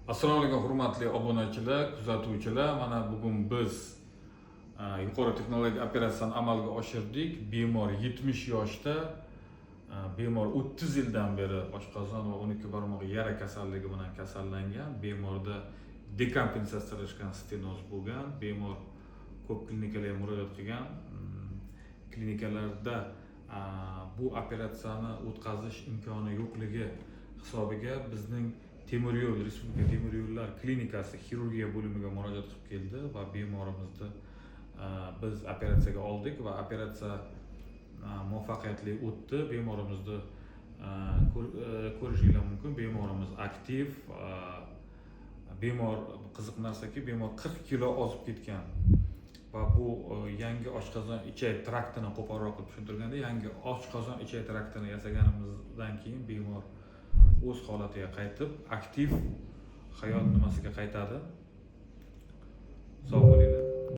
Assalomu alaykum, hurmatli obunachilar, kuzatuvchilar. Mana bugun biz yuqori texnologik operatsiyani amalga oshirdik. Bemor 70 yoshda, bemor 30 yildan beri oshqozon va 12 barmoq yara kasalligi bilan kasallangan. Bemorda dekompensatsiyalashgan stenoz bo'lgan. Bemor ko'p klinikalarga murojaat qilgan. Klinikalarda bu operatsiyani o'tkazish imkoni yo'qligi hisobiga bizning temir yo'l, Respublika temir yo'llar klinikasi xirurgiya bo'limiga murojaat qilib keldi va bemorimizni biz operatsiyaga oldik va operatsiya muvaffaqiyatli o'tdi. Bemorimizni ko'rishinglar mumkin, bemorimiz aktiv. Bemor, qiziq narsaki, bemor 40 kilo ozib ketgan va bu yangi oshqozon ichak traktini, qo'polroq qilib tushuntirganda, yangi oshqozon ichak traktini yasaganimizdan keyin bemor o'z holatiga qaytib, aktiv hayot nimasiga qaytadi.